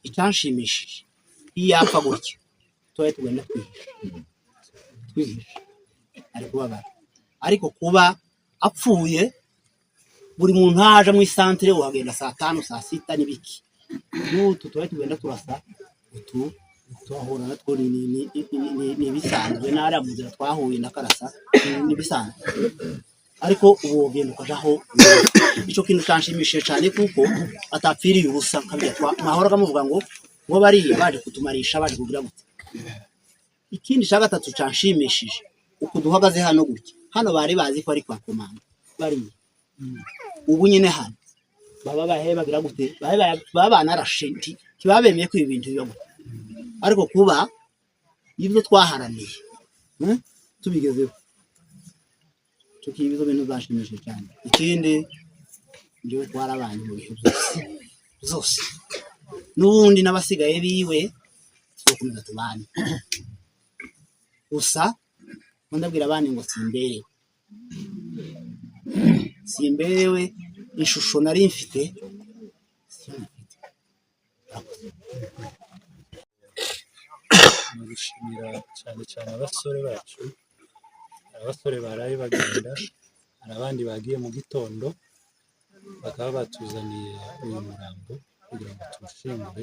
Icyanshimishije, iyo apfa gutya tubaye tugenda twihisha twihisha, ari kubabara. Ariko kuba apfuye, buri muntu aje mu isantere, uhagenda saa 5, saa 6 n'ibiki, n'utu tubaye tugenda turasa utu tuhahura natwo ni ibisanzwe. N'ariya mu nzira twahuye na Karasa ni ibisanzwe, ariko ubu wogenda ukajaho. Icyo kintu cyanshimishije cyane, kuko atapfiriye ubusa nkabya mwahoraga muvuga ngo bariya baje kutumarisha, baje kugira gute. Ikindi cya gatatu cyanshimishije, uku duhagaze hano gutya, hano bari bazi ko ari kwa komanda bariya. Ubu nyine hano baba bahe bagira gute, baba banarashe, ntibabemeye ko ibi bintu biba gutya. Ariko kuba ibyo twaharaniye tubigezeho, tukibizo bintu bashimishije cyane. Ikindi, njyewe twarabanye mu bihe byose zose, n'ubundi n'abasigaye biwe tuzakomeza tubane. Gusa ndabwira abandi ngo simberewe, simberewe, ishusho nari mfite siyo mfite. Ni ugushimira cyane cyane abasore bacu, abasore baraye bagenda, hari abandi bagiye mu gitondo, bakaba batuzaniye uyu murambo kugira ngo tuwushingure.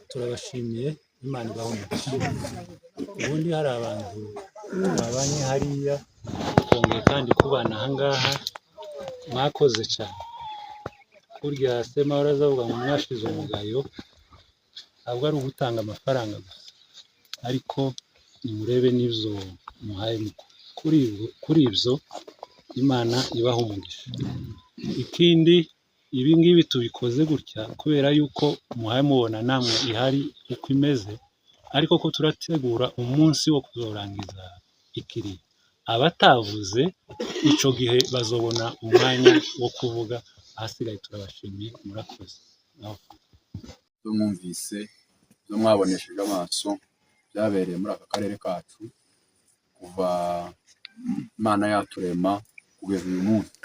Turabashimiye, Imana ibahe umugisha. Ubundi hari abantu twabanye hariya, twongeye kandi kubana aha ngaha, mwakoze cyane. Burya Semahoro azavuga ngo mwashize umugayo, ntabwo ari ugutanga amafaranga gusa, ariko nimurebe n'ibyo muhaye kuri ibyo, Imana ibaha umugisha. Ikindi, ibi ngibi tubikoze gutya kubera yuko muhaye mubona namwe ihari uko imeze, ariko ko turategura umunsi wo kuzorangiza ikiriyo. Abatavuze icyo gihe bazobona umwanya wo kuvuga. Ahasigaye turabashimiye, murakoze. Ibyo mwumvise, ibyo mwabonesheje amaso byabereye muri aka karere kacu kuva Imana yaturema kugeza uyu munsi,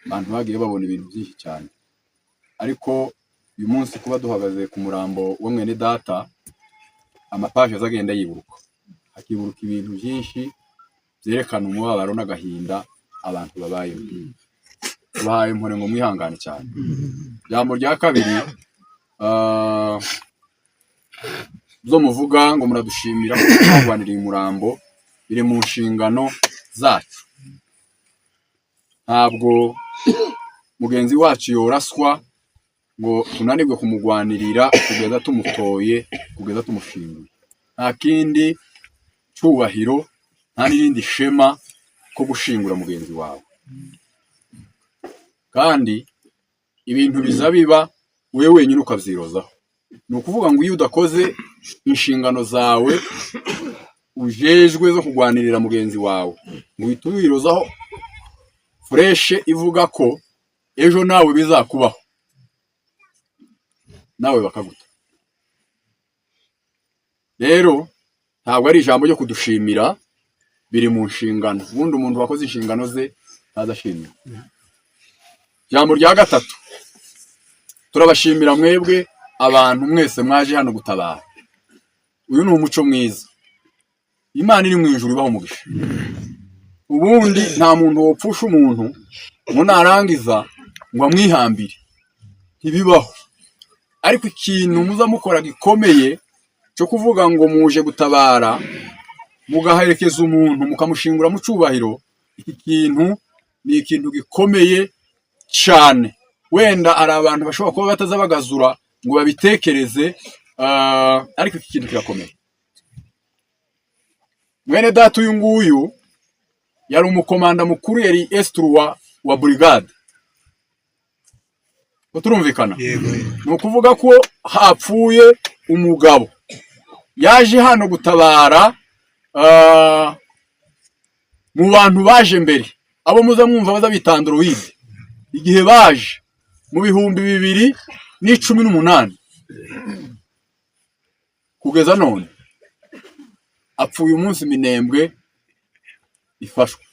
abantu bagiye babona ibintu byinshi cyane. Ariko uyu munsi kuba duhagaze ku murambo wa mwene data, amapaje azagenda yiburuka, hakiburuka ibintu byinshi byerekana umubabaro n'agahinda abantu babayemo. Tubahaye impore ngo mwihangane cyane. Ijambo rya kabiri, zo muvuga ngo muradushimira ko twarwaniriye umurambo, biri mu nshingano zacu. Ntabwo mugenzi wacu yoraswa ngo tunanirwe kumugwanirira kugeza tumutoye, kugeza tumushinguye. Nta kindi cyubahiro, nta n'irindi shema ko gushingura mugenzi wawe. Kandi ibintu biza biba wowe wenyine ukabyirozaho. Ni ukuvuga ngo iyo udakoze inshingano zawe ujejwe zo kurwanirira mugenzi wawe, ngo uhite uwirozaho flèche ivuga ko ejo nawe bizakubaho, nawe bakaguta. Rero ntabwo ari ijambo ryo kudushimira, biri mu nshingano. Ubundi umuntu wakoze inshingano ze ntazashimira. Ijambo rya gatatu, turabashimira mwebwe abantu mwese mwaje hano gutabara. Uyu ni umuco mwiza. Imana iri mu ijuru ibaho umugisha. Ubundi nta muntu wopfusha umuntu ngo narangiza ngo amwihambire, ntibibaho. Ariko ikintu muza mukora gikomeye cyo kuvuga ngo muje gutabara, mugaherekeza umuntu, mukamushingura mu cyubahiro, iki kintu ni ikintu gikomeye cyane. Wenda hari abantu bashobora kuba bataza bagazura ngo babitekereze, ariko iki kintu kirakomeye. Mwene data uyu nguyu yari umukomanda mukuru, yari S3 wa brigade. Ko turumvikana? Ni ukuvuga ko hapfuye umugabo yaje hano gutabara, mu bantu baje mbere, abo muza mwumva baza bita Android, igihe baje mu 2018 kugeza none, apfuye umunsi Minembwe ifashwe.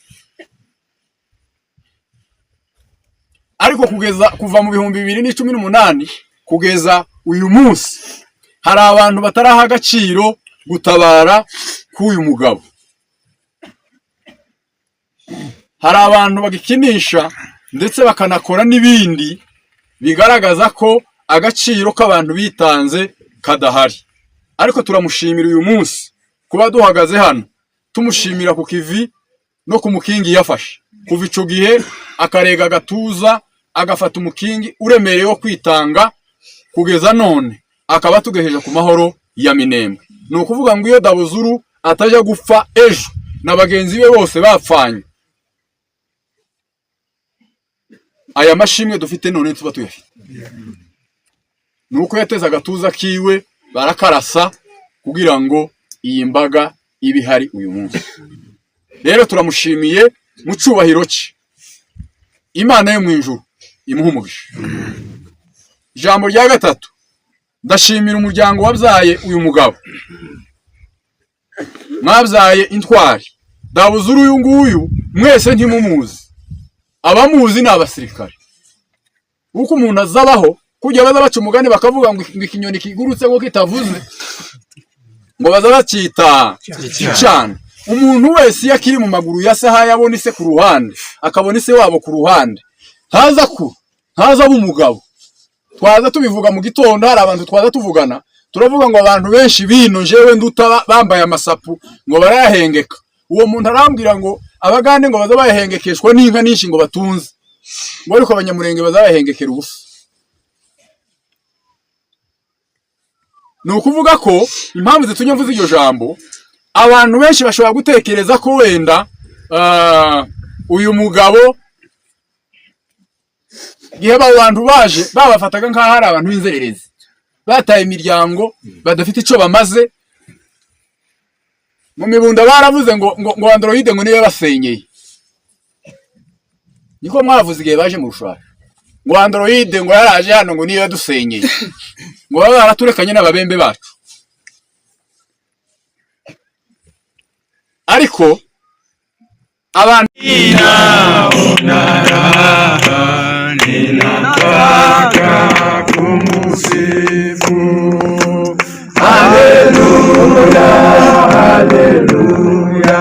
Ariko kugeza kuva mu 2018 Kugeza uyu munsi hari abantu bataraha agaciro gutabara k'uyu mugabo. Hari abantu bagikinisha ndetse bakanakora n'ibindi bigaragaza ko agaciro k'abantu bitanze kadahari. Ariko turamushimira uyu munsi kuba duhagaze hano tumushimira ku kivi no ku mukingi yafashe kuva ico gihe, akarega agatuza, agafata umukingi uremereye wo kwitanga, kugeza none akaba atugejeje ku mahoro ya Minembwe. Ni ukuvuga ngo iyo Dabuzuru atajya gupfa ejo na bagenzi be bose bapfanye, aya mashimwe dufite none tuba tuyafite. Ni uko yateze agatuza kiwe barakarasa kugira ngo iyi mbaga ibe ihari uyu munsi. Rero turamushimiye mu cyubahiro cye, Imana yo mu ijuru imuhe umugisha. Ijambo rya gatatu, ndashimira umuryango wabyaye uyu mugabo. Mwabyaye intwari Dabuzuru uyu nguyu, mwese ntimumuzi, abamuzi ni abasirikare. Uko umuntu azabaho kujya baza baca umugani bakavuga ngo ikinyoni kigurutse ngo kitavuze, ngo baza bacyita icana. Umuntu wese iyo akiri mu maguru ya se, ahaye abona ise ku ruhande, akabona ise wabo ku ruhande, ntaza ku ntaza aba umugabo. Twaza tubivuga mu gitondo, hari abantu twaza tuvugana, turavuga ngo abantu benshi bino jewe nduta bambaye amasapu ngo barayahengeka. Uwo muntu arambwira ngo abagande ngo baza bayahengekeshwa n'inka nyinshi ngo batunze, ngo ariko Abanyamurenge baza bayahengekera ubusa. Ni ukuvuga ko impamvu zitumye mvuze iryo jambo, abantu benshi bashobora gutekereza ko wenda uyu mugabo gihe abo bantu baje babafataga nk'aho ari abantu b'inzererezi bataye imiryango, badafite icyo bamaze. Mu mibunda baravuze ngo androide ngo niyo yabasenyeye. Niko mwavuze igihe baje mu Rushasha, ngo androide ngo yaraje hano ngo niyo yadusenyeye, ngo baba baraturekanye n'ababembe bacu. Ariko abantu Ninataka kumusifu. Haleluya, haleluya,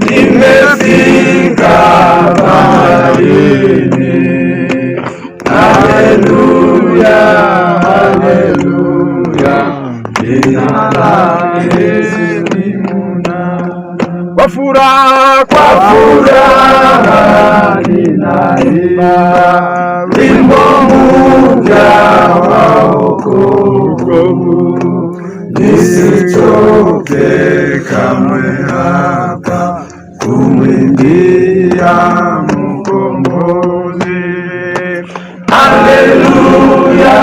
nimefika baharini. Haleluya, haleluya, jina lake ni muna. Kwa furaha, kwa furaha ninaimba wimbo mpya wa wokovu, nisichoke kamwe hapa kumwimbia Mkombozi. Haleluya,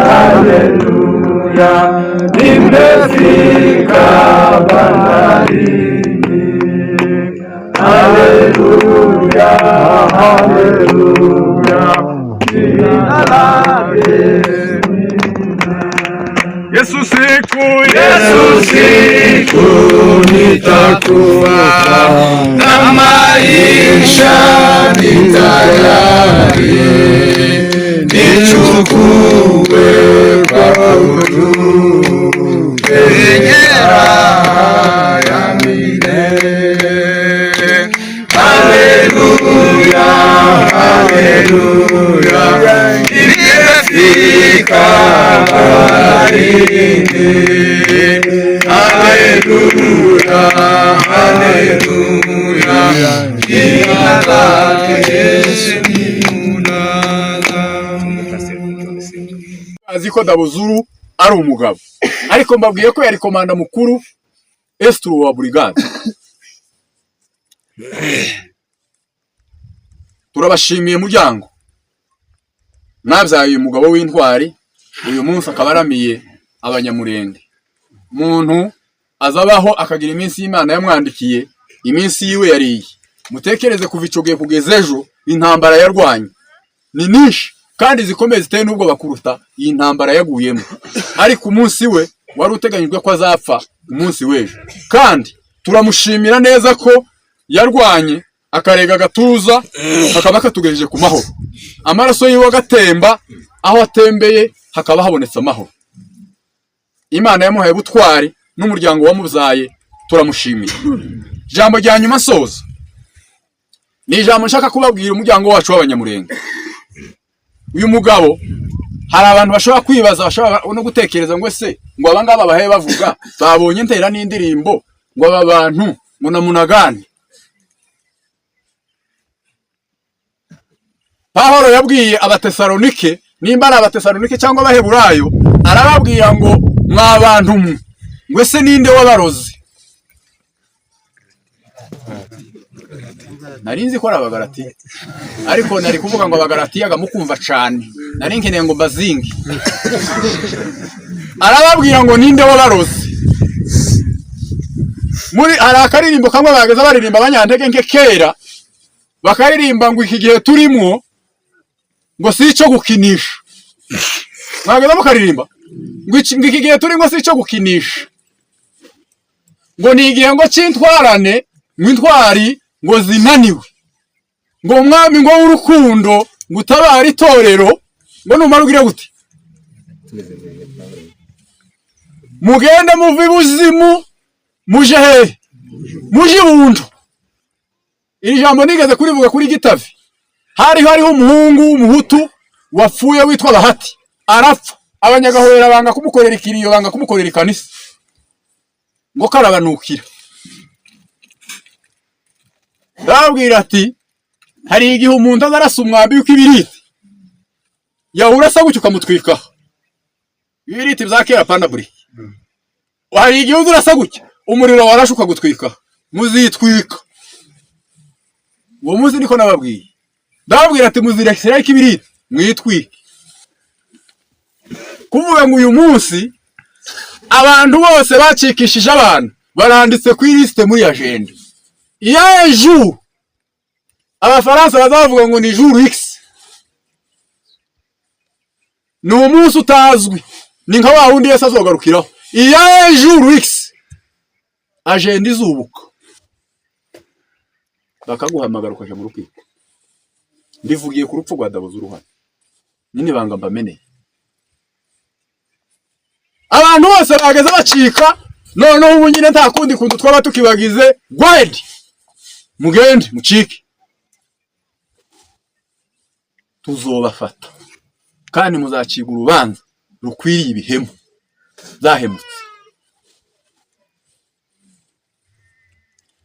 haleluya, nimefika bandarini. Haleluya, haleluya, jina lake Yesu siku, Yesu siku nitakuwa na maisha ni tayari, nichukue kwa juu penye raha ya milele. Haleluya, haleluya, nimefika baharini. Haleluya, haleluya, jina lake Yesu ni munana. Azi ko Dabuzuru ari umugabo, ariko mbabwiye ko yari komanda mukuru Estro wa brigade. Turabashimiye muryango mwabyaye uyu mugabo w'intwari, uyu munsi akaba aramiye Abanyamurenge. Umuntu azabaho akagira iminsi y'Imana yamwandikiye, iminsi yiwe yariye. Mutekereze kuva ico gihe kugeza ejo, intambara yarwanye ni nyinshi kandi zikomeye ziteye n'ubwoba kuruta iyi ntambara yaguyemo. Ariko umunsi we wari uteganyijwe ko azapfa umunsi w'ejo, kandi turamushimira neza ko yarwanye akarega agatuza kakaba katugejeje ku mahoro, amaraso yiwe agatemba Aho atembeye hakaba habonetse amahoro. Imana yamuhaye butwari n'umuryango wamubyaye, turamushimiye. Ijambo rya nyuma nsoza ni ijambo nshaka kubabwira umuryango wacu w'Abanyamurenge. Uyu mugabo, hari abantu bashobora kwibaza, bashobora no gutekereza ngo ese ngo aba ngaba bahe bavuga babonye ntera n'indirimbo, ngo aba bantu ngo namunagane. Pawulo yabwiye Abatesalonike, nimba ari Abatesalonike cyangwa Abaheburayo, arababwira ngo mwa bantu mwe, ngo ese ninde wabarozi? Nari nzi ko ari Abagalatiya, ariko nari kuvuga ngo Abagalatiya mukumva cyane, nari nkeneye ngo mbazinge. Arababwira ngo ninde wabarozi? Muri hari akaririmbo kamwe bageza baririmba abanyantege nke kera, bakaririmba ngo iki gihe turimo ngo si icyo gukinisha. Mwageza mukaririmba ngo iki gihe turimo si icyo gukinisha, ngo ni igihe ngo cy'intwarane, ngo intwari ngo zinaniwe, ngo umwami ngo w'urukundo ngo utabare itorero, ngo numara ugire gute? Mugende muve ibuzimu muje hehe? Muje ibuntu. Iri jambo nigeze kurivuga kuri Gitavi. Hari hariho umuhungu w'umuhutu wapfuye witwa Bahati, arapfa. Abanyagahwera banga kumukorera ikiriyo, banga kumukorera ikanisa, ngo karabanukira. Ndababwira ati hari igihe umuntu azarasa umwambi w'ikibiriti, yahura asa gutyo ukamutwika. Ibibiriti bya kera panda buri. Hari igihe uza urasa gutya umuriro warashe ukagutwika, muzitwika. Uwo munsi niko nababwiye, ndababwira ati muzireshyiraho ikibiriti mwitwike. Kuvuga ngo uyu munsi abantu bose bacikishije abantu baranditse ku ilisite muri agenda yeju, Abafaransa bazavuga ngo ni jour X, ni umunsi utazwi, ni nka wa wundi Yesu azogarukiraho. Iya jour X agenda izubuka, bakaguhamagara ukaja mu rukiko. Mbivugiye ku rupfu rwa Dabuze uruhare, nyine ibanga mbameneye. Abantu bose bageze bacika, noneho ubu nyine nta kundi kuntu twaba tukibagize gwedi, mugende mucike, tuzobafata kandi muzacibwa urubanza rukwiriye ibihemu zahemutse.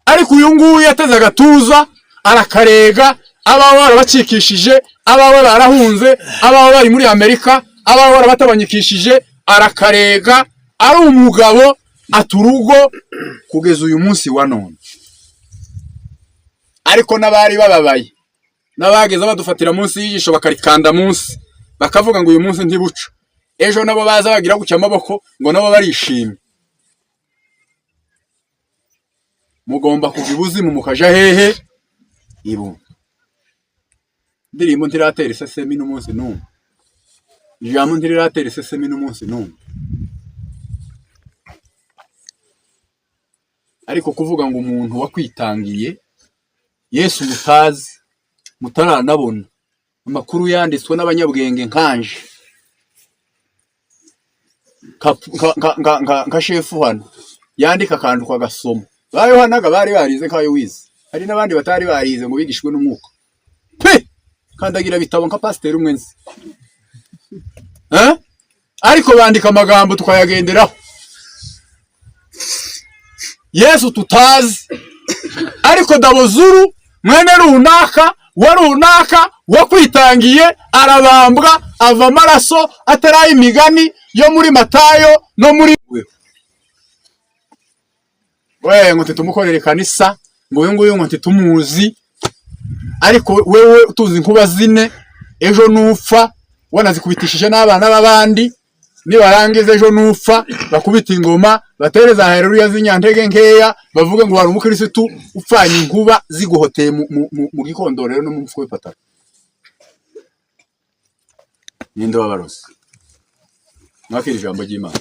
Ariko uyu nguyu yateze agatuza arakarega, abawe barabacikishije, abawe barahunze, abawe bari muri Amerika, abawe barabatabanyikishije, arakarega ari umugabo aturugo kugeza uyu munsi wa none. Ariko n'abari bababaye n'abageze badufatira munsi y'ijisho bakarikanda munsi, bakavuga ngo uyu munsi ntibuca, ejo nabo baza bagira gucya amaboko ngo nabo barishimye. Mugomba kuva ibuzimu mukaja hehe? Ibu. Indirimbo ntiratera isesemi n'umunsi n'umwe, ijambo ntiriratera isesemi n'umunsi n'umwe. Ariko kuvuga ngo umuntu wakwitangiye Yesu mutazi, mutaranabona amakuru yanditswe n'abanyabwenge nkanje nka shefu hano yandika akantu kagasoma. Ba Yohanaga bari barize nkayo wize, hari n'abandi batari barize ngo bigishwe n'umwuka pe, kandagira bitabo nka pasiteri umwe nzi, ariko bandika amagambo tukayagenderaho. Yesu tutazi, ariko Dabozuru mwene runaka wa runaka wakwitangiye arabambwa ava amaraso atari imigani yo muri Matayo no muri we ngo titumukorere kanisa, ngo uyu nguyu ngo ntitumuzi, ariko wewe utuzi inkuba zine, ejo nupfa wanazikubitishije n'abana b'abandi, nibarangiza ejo nupfa bakubita ingoma batere za haleluya z'inyantege nkeya, bavuge ngo hari umukirisitu upfanye inkuba ziguhoteye mu gikondorero no mu mufuka w'ipataro. Ninde wabarozi? Mwakira ijambo ry'Imana.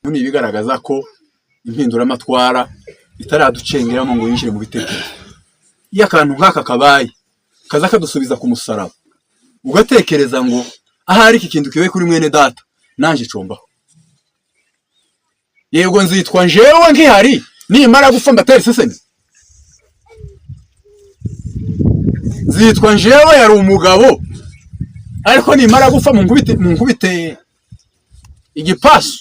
None ibigaragaza ko impinduramatwara itaraducengeramo ngo yinjire mu bitekerezo. Iyo akantu nk'aka kabaye kaza kadusubiza ku musaraba. Ugatekereza ngo ahari iki kintu kibe kuri mwene data, nanjye combaho. Yego, nzitwa njewe nkihari, nimara gupfa mbatera isesemi. Nzitwa njewe yari umugabo, ariko nimara gupfa munkubite igipasu.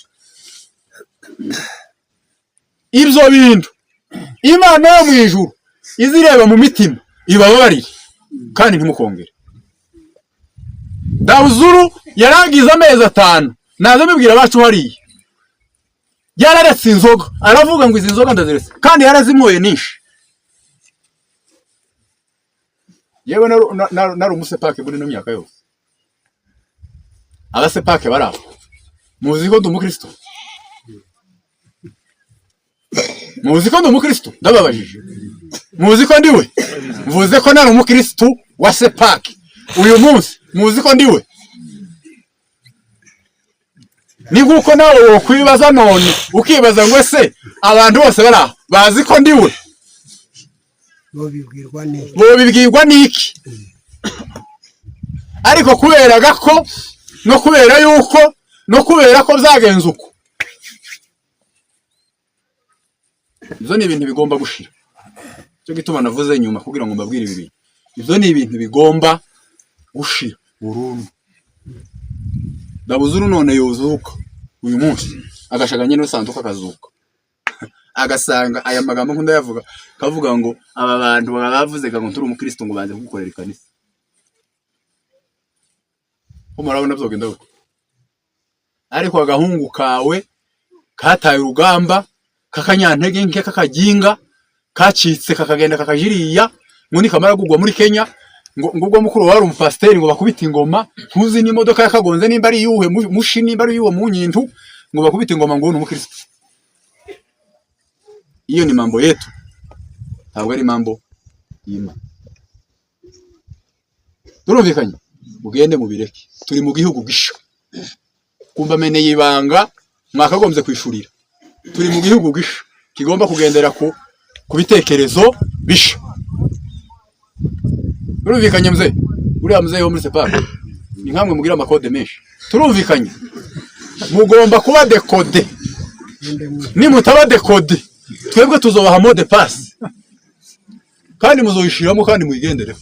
Ibyo bintu Imana yo mu ijuru izireba mu mitima, ibababarire kandi ntimukongere. Dawuzuru yarangiza amezi 5, naza mbibwira abacu hariya, yararetse inzoga, aravuga ngo izi nzoga ndaziretse, kandi yarazinyoye nyinshi. Yewe, nari umusepake muri ino myaka yose. Abasepake bari aho, muzi ko ndi umukristo? Muzi ko ndi umukristo? Ndababajije, muzi ko ndiwe? Mvuze ko nari umukristo wa sepake uyu munsi, muzi ko ndiwe? Ni nkuko nawe wokwibaza none, ukibaza ngo ese abantu bose bari aho bazi ko ndiwe? Bobibwirwa n'iki? Ariko kubera ko no kubera yuko no kubera ko byagenze uko, ibyo ni ibintu bigomba gushira. Cyo gituma navuze nyuma kugira ngo mbabwire ibi bintu. Ibyo ni ibintu bigomba gushira burundu. Dabuzuru none yozuka uyu munsi, agashaganye n'usanduka akazuka, agasanga aya magambo nkunda yavuga, kavuga ngo aba bantu bavuze ngo turi umukristo ngo banze kugukorera ikanisa. Ko murabona byogenda gute? Ariko agahungu kawe kataye urugamba, kakanyantege nke, kakaginga kacitse, kakagenda kakajiriya ngo nikamara kugwa muri Kenya, ngo ubwo mukuru wari umupasiteri ngo bakubite ingoma, ntuzi n'imodoka yakagonze nimba ari yuhe mushi, nimba ari yuwo munyintu, ngo bakubite ingoma ngo ni umukristo. Iyo ni mambo yetu, ntabwo ari mambo y'Imana. Turumvikanye? Mugende mubireke, turi mu gihugu gisha. Kumva meneye ibanga mwakagombye kwishurira. Turi mu gihugu gisha kigomba kugendera ku bitekerezo bisha. Turumvikanye mzee? Uriya mzee wo muri Sepake ni nkamwe mugira amakode menshi. Turumvikanye? Mugomba kuba dekode. Nimutaba dekode, twebwe tuzobaha mot de passe, kandi muzoyishiramo kandi muyigendereho.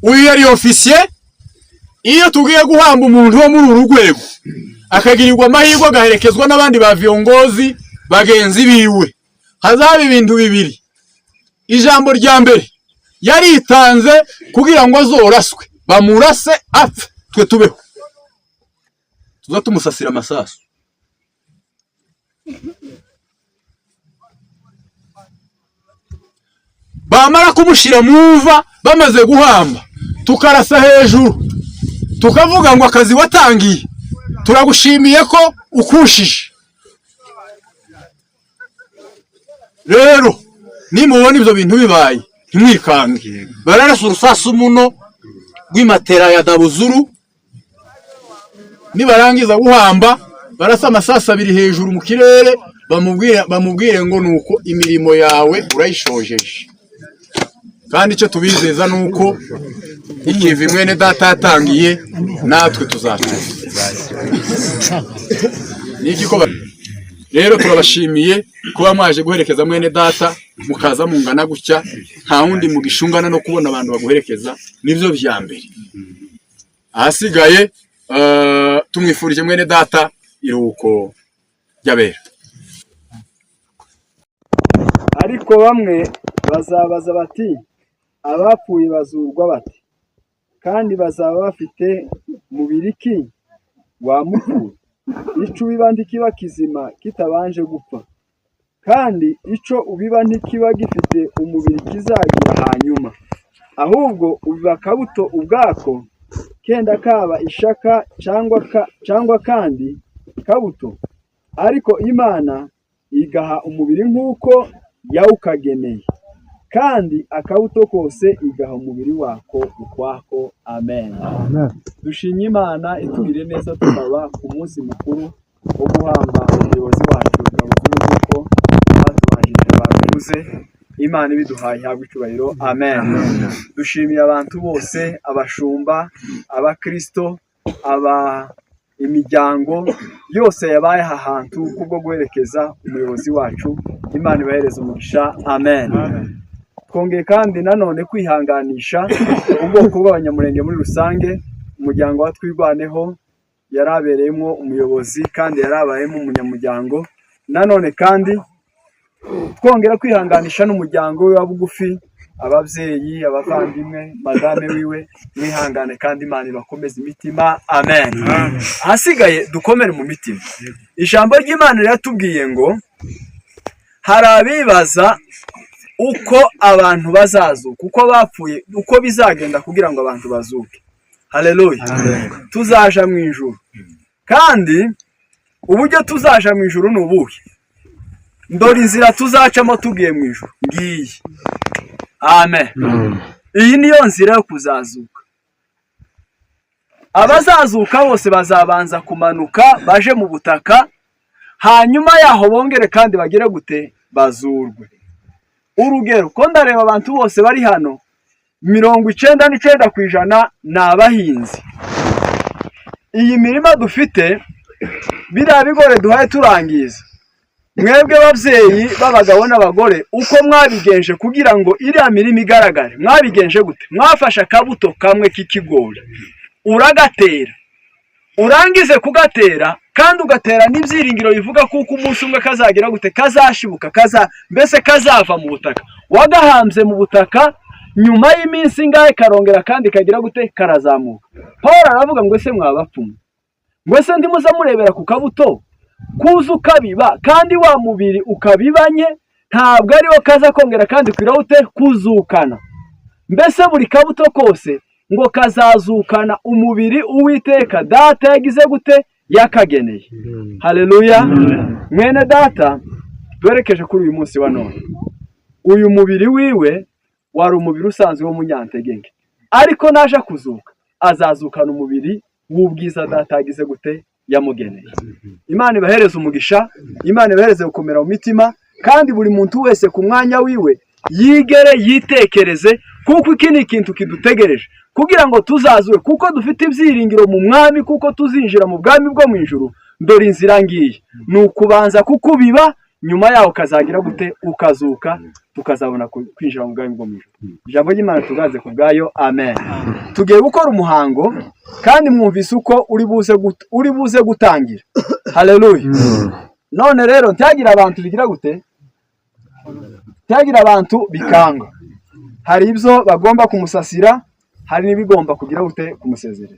Uyu yari officier. Iyo tugiye guhamba umuntu wo muri uru rwego, akagirirwa amahirwe agaherekezwa n'abandi ba viongozi bagenzi biwe, hazaba ibintu bibiri. Ijambo rya mbere, yaritanze kugira ngo azoraswe, bamurase apfe, twe tubeho, tuza tumusasira amasasu. Bamara kumushira muva bamaze guhamba, tukarasa hejuru, tukavuga ngo akazi watangiye turagushimiye ko ukushije. Rero nimubona ibyo bintu bibaye ntimwikange. Bararasa urusasu muno rw'imatera ya Dabuzuru, nibarangiza guhamba barasa amasasu abiri hejuru mu kirere, bamubwire ngo nuko imirimo yawe urayishojeje. Kandi icyo tubizeza nuko ikivi mwene data yatangiye natwe tuzacuza. Rero turabashimiye kuba mwaje guherekeza mwene data, mukaza mungana gutya, nta wundi mugishungana no kubona abantu baguherekeza, nibyo bya mbere. Ahasigaye tumwifurije mwene data iruhuko ry'abera. Ariko bamwe bazabaza bati, abapfuye bazurwa bate? Kandi bazaba bafite mubiri ki wa mupfuye? Ico ubiba ntikiba kizima kitabanje gupfa, kandi ico ubiba ntikiba gifite umubiri kizagira hanyuma, ahubwo ubiba akabuto ubwako, kenda kaba ishaka cyangwa kandi kabuto, ariko Imana igaha umubiri nk'uko yawukageneye, kandi akabuto kose igaha umubiri wako ukwako. Amen. Dushimye Imana itugire neza tukaba ku munsi mukuru wo guhamba umuyobozi wacu Dabuzuru, nk'uko batubanjirije babivuze. Imana ibiduhaye ihabwe icyubahiro, amen. Dushimiye abantu bose, abashumba, abakristo, aba imiryango yose yabaye aha hantu kubwo guherekeza umuyobozi wacu. Imana ibahereze umugisha, amen. Twongeye kandi nanone kwihanganisha ubwoko bw'Abanyamurenge muri rusange, umuryango wa Twirwaneho yari abereyemo umuyobozi kandi yari abayemo umunyamuryango. Nanone kandi twongera kwihanganisha n'umuryango we wa bugufi, ababyeyi, abavandimwe, madame wiwe. Mwihangane kandi Imana ibakomeze imitima, amen. Ahasigaye dukomere mu mitima. Ijambo ry'Imana riratubwiye ngo hari abibaza uko abantu bazazuka, uko bapfuye, uko bizagenda kugira ngo abantu bazuke. Haleluya! Tuzaja mu ijuru, kandi uburyo tuzaja mu ijuru ni ubuhe? Ndora inzira tuzacamo tugiye mu ijuru ngiyi, amen. Iyi niyo nzira yo kuzazuka. Abazazuka bose bazabanza kumanuka baje mu butaka, hanyuma yaho bongere kandi bagere gute? Bazurwe. Urugero, ko ndareba abantu bose bari hano, 99% ni abahinzi. Iyi mirima dufite, biriya bigori duhaye turangiza, mwebwe babyeyi b'abagabo n'abagore, uko mwabigenje kugira ngo iriya mirima igaragare, mwabigenje gute? Mwafashe akabuto kamwe k'ikigori, uragatera, urangize kugatera kandi ugatera n'ibyiringiro bivuga kuko umunsi umwe kazagira gute? Kazashibuka, kaza mbese kazava mu butaka. Wagahambye mu butaka, nyuma y'iminsi ingahe karongera kandi kagira gute? Karazamuka. Paul aravuga ngo: "Ese mwabapfumu, ngo ese ndimuza murebera ku kabuto kuza ukabiba, kandi wa mubiri ukabibanye ntabwo ariwo kaza kongera kandi kwira kuzukana?" Mbese buri kabuto kose ngo kazazukana umubiri Uwiteka Data yagize gute? Yakageneye. Haleluya! Mwene Data, twerekeje kuri uyu munsi wa none, uyu mubiri wiwe wari umubiri usanzwe w'umunyantegenke, ariko naje kuzuka azazukana umubiri w'ubwiza Data yagize gute? Yamugeneye. Imana ibahereze umugisha, Imana ibahereze gukomera mu mitima, kandi buri muntu wese ku mwanya wiwe yigere yitekereze, kuko iki ni ikintu kidutegereje kugira ngo tuzazure, kuko dufite ibyiringiro mu Mwami, kuko tuzinjira mu bwami bwo mu ijuru. Dore inzira ngiyi: ni ukubanza kukubiba, nyuma yaho ukazagira gute? Ukazuka, tukazabona kwinjira mu bwami bwo mu ijuru. Ijambo ry'Imana tugaze ku bwayo, amen. Tugiye gukora umuhango, kandi mwumvise uko uri buze gutangira. Haleluya! None rero ntihagire abantu bigira gute, ntihagire abantu bikanga. Hari ibyo bagomba kumusasira, hari n'ibigomba kugira gute? Kumusezerera.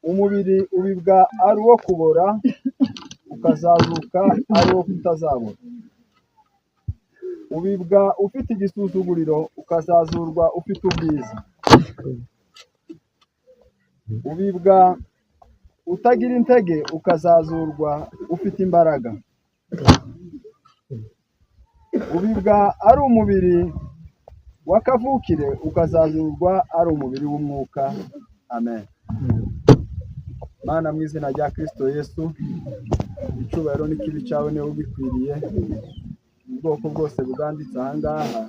Umubiri ubibwa ari uwo kubora, ukazazuka ari uwo kutazabora. Ubibwa ufite igisuzuguriro, ukazazurwa ufite ubwiza. Ubibwa utagira intege, ukazazurwa ufite imbaraga. Ubibwa ari umubiri w'akavukire, ukazazurwa ari umubiri w'umwuka, amen. Mana, mu izina rya Kristo Yesu, icyubahiro n'ikibi cyawe niwe ugikwiriye. Ubwoko bwose buganditse aha ngaha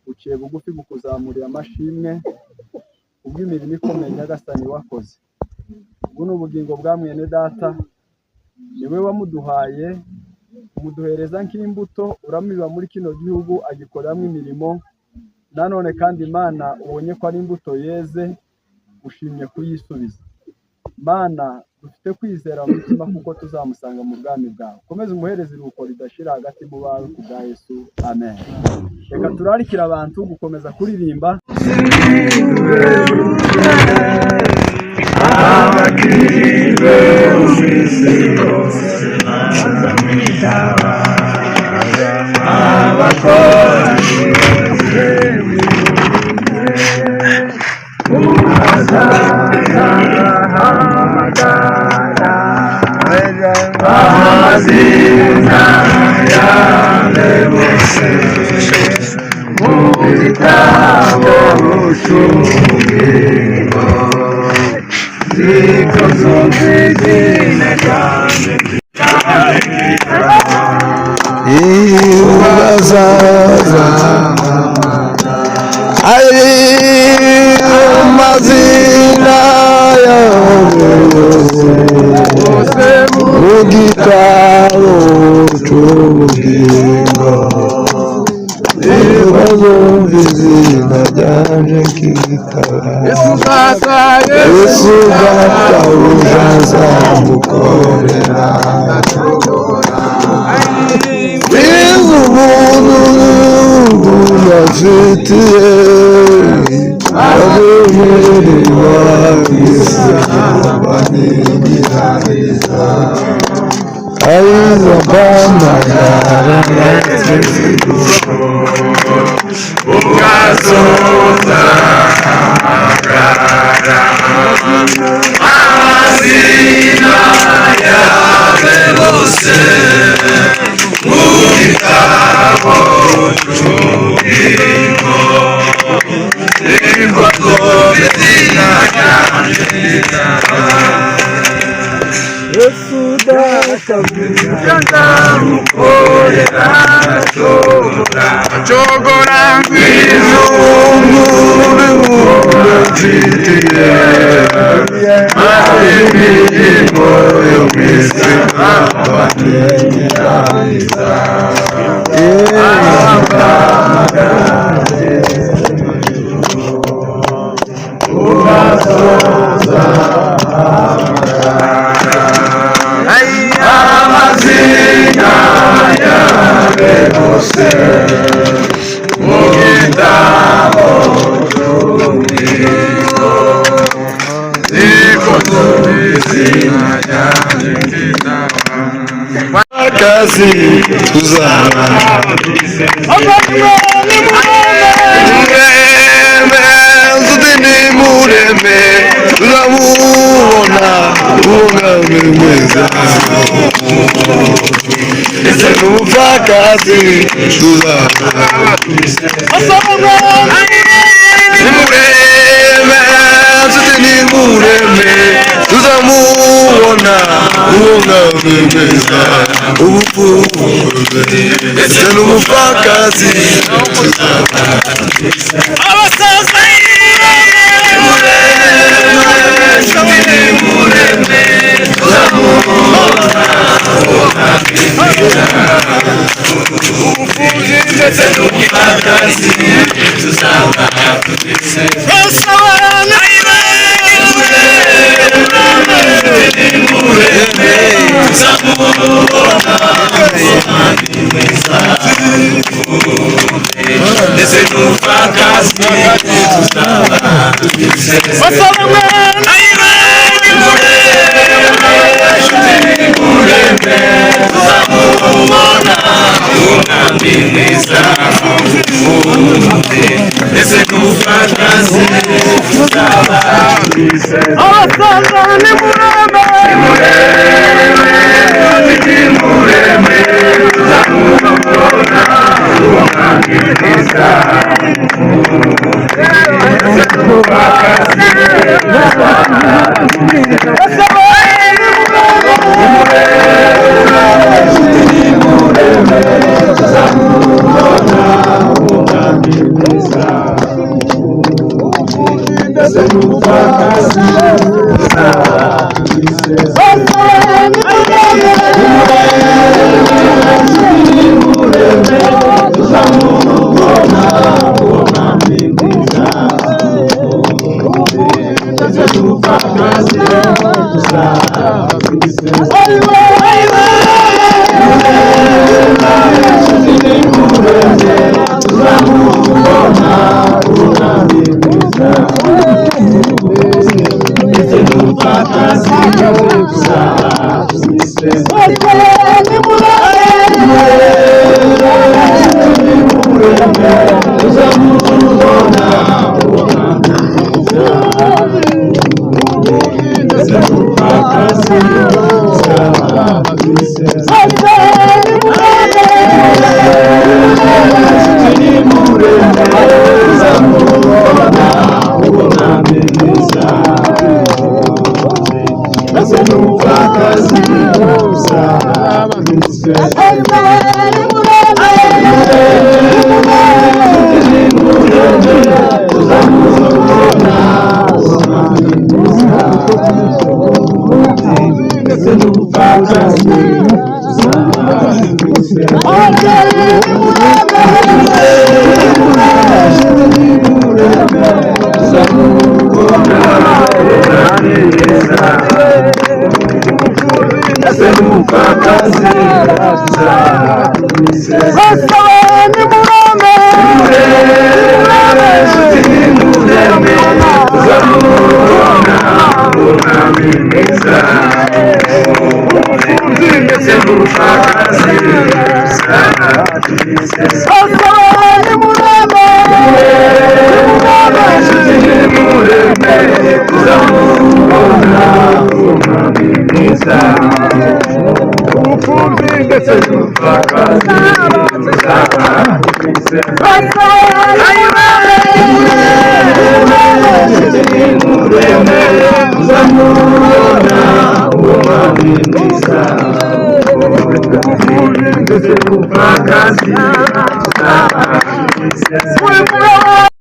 buciye bugufi bukuzamurira amashimwe kubw'imirimo ikomeye Nyagasani wakoze. Ubu ni ubugingo bwa mwene data, niwe wamuduhaye, umuduhereza nk'imbuto, uramubiba muri kino gihugu, agikoreramo imirimo. Nanone kandi Imana, ubonye ko ari imbuto yeze, ushimye kuyisubiza. Mana, dufite kwizera mu mitima kuko tuzamusanga mu bwami bwawe. Komeze umuhereze iruhuko ridashira hagati mu bawe ku bwa Yesu, amen. Reka turarikire abantu gukomeza kuririmba. Abakiriwe isi yose bazamwitabaza, abakoranijwe azahamagara amazina yawe bose mu gitabo cy'ubugingo, ziko zumva izina ryanjye. Amazina yawe yose mu gitabo cy'ubugingo, nibazumva izina ryanje nkitaba. Yesu databuja nzamukorera. Biza ubuntu afitiye abemererwa banigiraniza ayiza mpamagara. Yesu databuja Akazi tuzaba mureme nzuti ni mureme turamubona umwami mwiza ese n'umupfakazi tuzaba nimureme nzuti ni mureme tuzamubona umwami mwiza ubupfuze ese n'umupfakazi tuzaba. Maze n'umupfakazi uzaba. Tuzamubona uwo mwami mwiza. Ndetse n'umupfakazi.